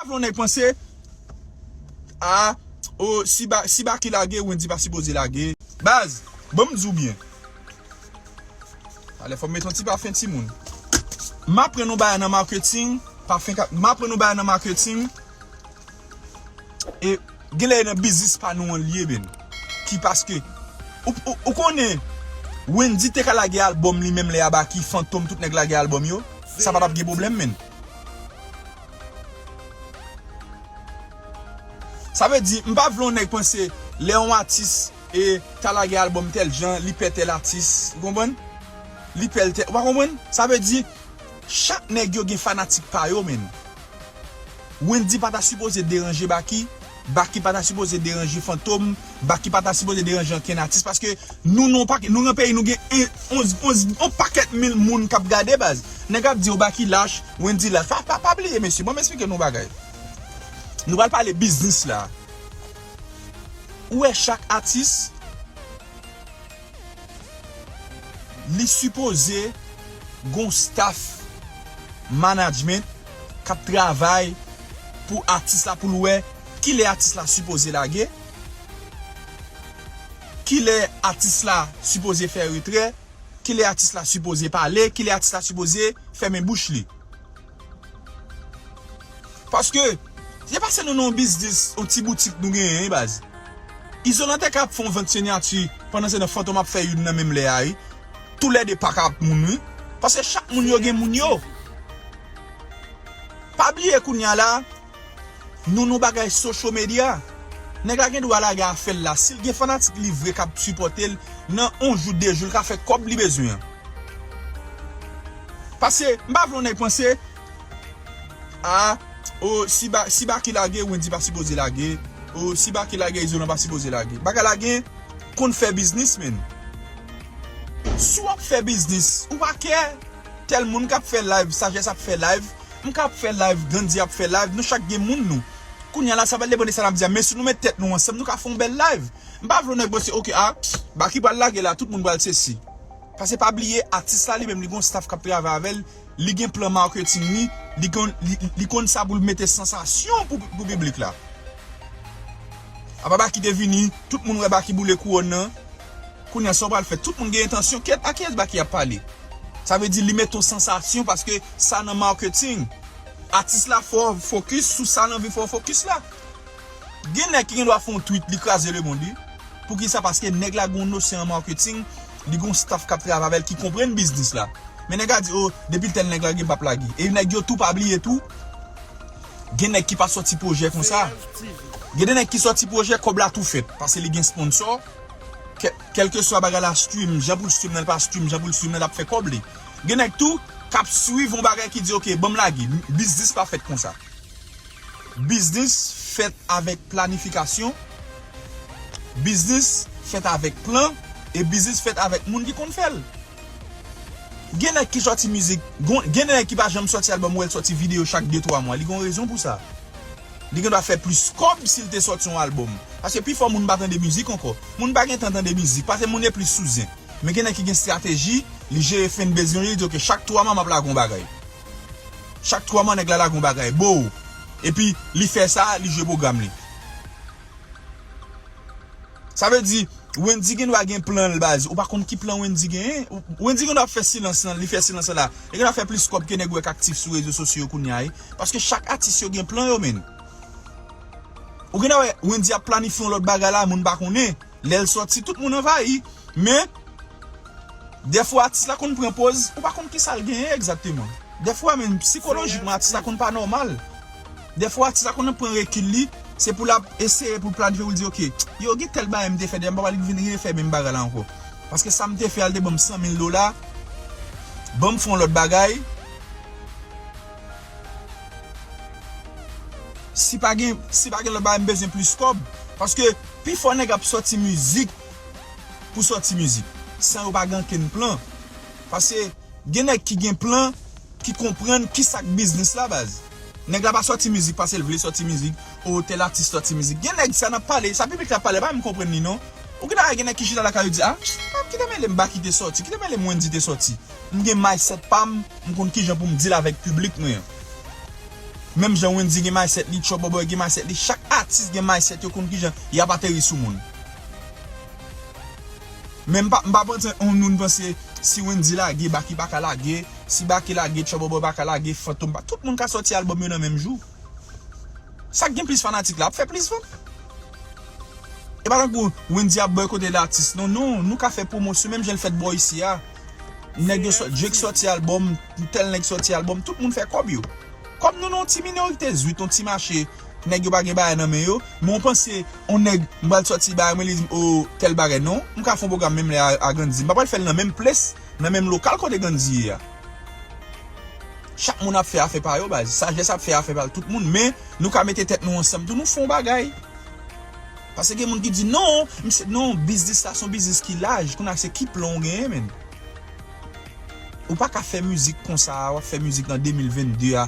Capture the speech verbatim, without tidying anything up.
Avè yon nèg panse, a, o, si, ba, si Baky lage, Wendy pa sipoze lage. Baz, ban m di w byen. Alè, fò m mete yon ti pafen timoun. M aprann yon bagay nan marketing, pafen ka, m aprann yon bagay nan marketing. E genlè e nan biznis pa nou an l ye, men. Ki paske, ou, ou, ou konnen, Wendy te ka lage albòm li menm lè a Baky, Fantom, tout nèg lage albòm yo. Sa pa t ap gen pwoblèm, men. Sa vle di, m pa vle yon nèg panse lè yon atis e ta lage albòm tèl jan, li pè tèl atis, ou konprann? Li pè l tèl, ou pa konprann? Sa vle di, chak nèg yo gen fanatik pa yo, men. Wendy pa ta sipoze deranje Baky, Baky pa ta sipoze deranje Fantom, Baky pa ta sipoze deranje ankenn atis, paske nou, nou, pa, nou nan peyi, nou gen en, onz, onz, yon pakèt mil moun k ap gade, baz. Nèg ap di, o, Baky lach, Wendy lach. Pa, pa, pa bliye, mesye, ban m eksplike nou yon bagay. Nou pral pale biznis la. Ou wè chak atis, li sipoze gon staff management k ap travay pou atis la, pou l wè kilè atis la sipoze lage, kilè atis la sipoze fè retrè, kilè atis la sipoze pale, kilè atis la sipoze fèmen bouch li. Paske, se pa se nou nan yon biznis, yon ti boutik nou genyen, wi, baz. Izolan te ka ap fè yon vant sinyati, pandan se nan Fantom ap fè youn nan menm lè a, wi. Toulède pa ka ap moun, wi. Paske chak moun yo gen moun yo. Pa bliye kounye a la, nou nan bagay social media. Nèg la gen dwa lage afè l la. Si l gen fanatik li vre k ap sipòte l, nan yon jou, de jou, l ka fè kòb li bezwen an. Paske, m pa vle yon nèg panse, a, o, si, ba, si Baky lage, Wendy pa sipoze lage. O, si Baky lage, Izolan pa sipoze lage. Bagay la gen konn fè biznis, men. Si w ap fè biznis, ou pa kè tèl moun k ap fè live, Sajès ap fè live, m ka ap fè live, Gandhi ap fè live, nou chak gen moun nou. Kounye a la, sa pral depann de sa n ap di a, men si nou met tèt nou ansanm, nou ka fè yon bèl live. M pa vle yon nèg panse, oke, a, Baky pral lage la, tout moun pral sesi. Paske pa bliye, atis la li menm, li gon staff k ap travay avè l, li gen plan marketing li, li konn, li, li konn sa pou l mete sansasyon pou, pou piblik la. Apa Baky te vini, tout moun wè Baky boule kouwòn nan. Kounye a, sa w pral fè? Tout moun gen entansyon, kèt, a kiyès Baky ap pale? Sa vle di, li mete yon sansasyon paske sa nan marketing. Atis la fè w fokis sou sa l anvi fè w fokis la. Gen nèg ki gen dwa fè yon tweet, li kraze lemonn, wi. Poukisa? Paske nèg la gen yon nosyon an marketing, li gen yon staff k ap travay avè l ki konprann biznis la. Men nèg la di, o, depi l tèl nèg lage, m p ap lage. E nèg yo tou, pa bliye tou, gen nèg ki pa sòti pwojè konsa. Gen de nèg ki sòti pwojè, kòb la tou fèt. Paske li gen sponsor. Kè, kèlkeswa bagay la stream, jan pou l stream nan, l pa stream, jan pou l stream nan, l ap fè kòb li. Gen nèg tou k ap swiv yon bagay ki di, oke, ban m lage. Biznis pa fèt konsa. Biznis fèt avèk planifikasyon. Biznis fèt avèk plan. E biznis fèt avèk moun ki konn fè l. Gen nèg ki sòti mizik, gon, gen nèg ki pa janm sòti albòm, ou wè l sòti videyo chak de twa mwa. Li gon rezon pou sa. Li gen dwa fè plis kòb si l te sòti yon albòm. Paske pifò moun pa tande mizik ankò. Moun pa gen tan tande mizik, paske moun yo plis sou zen. Men gen nèg ki gen estrateji, li jere fanbase li, li di, oke, chak twa mwa m ap lage yon bagay. Chak twa mwa nèg la lage yon bagay, bow. Epi, li fè sa, li jwe pwogram li. Sa vle di, Wendy gen dwa gen plan l, baz. Ou pa konn ki plan Wendy genyen. Wendy gen dwa ap fè silans lan, li fè silans lan la. Li gen dwa fè plis kòb ke nèg ou wè k aktif sou rezo sosyo yo kounye a, wi. Paske chak atis yo gen plan yo, men. Ou gen dwa wè, Wendy ap planifye yon lòt bagay la, moun pa konnen. Lè l sòti, tout moun anvayi. Men, dèfwa atis la konn pran pòz, ou pa konn kisa l genyen egzakteman. Dèfwa menm, sikolojikman, atis la konn pa nòmal. Dèfwa atis la konn pran rekil li, se pou l ap eseye pou l planifye, pou l di, oke, yo, gen tèl bagay m te fè, dèyè m pa pral vin refè menm bagay la ankò. Paske sa m te fè a, l te ban m san mil dola, ban m fè yon lòt bagay. Si pa gen, si pa gen lòt bagay, m bezwen plis kòb. Paske pifò nèg ap sòti mizik pou sòti mizik, san yo pa gen okenn plan. Paske gen nèg ki gen plan, ki konprann kisa k biznis la, baz. Nèg la pa sòti mizik paske l vle sòti mizik, o tèl atis sòti mizik. Gen nèg sa n ap pale, sa piblik la ap pale, pa menm konprann li non. Ou gen dwa gen nèg ki chita lakay yo di, a, pa kite mele m Baky te sòti, kite mele m Wendy te sòti. M gen mindset pa m, m konn kijan pou m deal avèk piblik mwen an. Menm jan Wendy gen mindset li, Trouble Boy gen mindset li, chak atis gen mindset yo, konn kijan y ap ateri sou moun. Men m pa, m pa panse on moun panse si Wendy lage, Baky pa ka lage, si Baky lage, Trouble Boy pa ka lage, Fantom pa, tout moun ka sòti albòm yo nan menm jou. Sa k gen plis fanatik la ap fè plis vant. E pa tankou Wendy ap bòykote latis. Non, non, nou ka fè pwomosyon menm jan l fèt bò isi a. Nèg yo sò-, Drake sòti albòm, tèl nèg sòti albòm, tout moun fè kòb yo. Kòm nou nan yon ti minorite zwit, yon ti mache, nèg yo pa gen bagay nan men yo, men w panse yon nèg m pral sòti bagay mwen li di m, o, tèl bagay, non. M ka fè yon pwogram menm lè a, a Gandhi. M pa pral fè l nan menm ples, nan menm lokal kote Gandhi ye a. Chak moun ap fè afè pa yo, baz. Sajès ap fè afè pa l tout moun, men nou ka mete tèt nou ansanm tou, nou fè yon bagay. Paske gen moun ki di, non, misye, non, biznis la se yon biznis ki laj, kounye a se ki plan w genyen, menn. Ou pa ka fè mizik konsa a, w ap fè mizik nan de mil vennde a.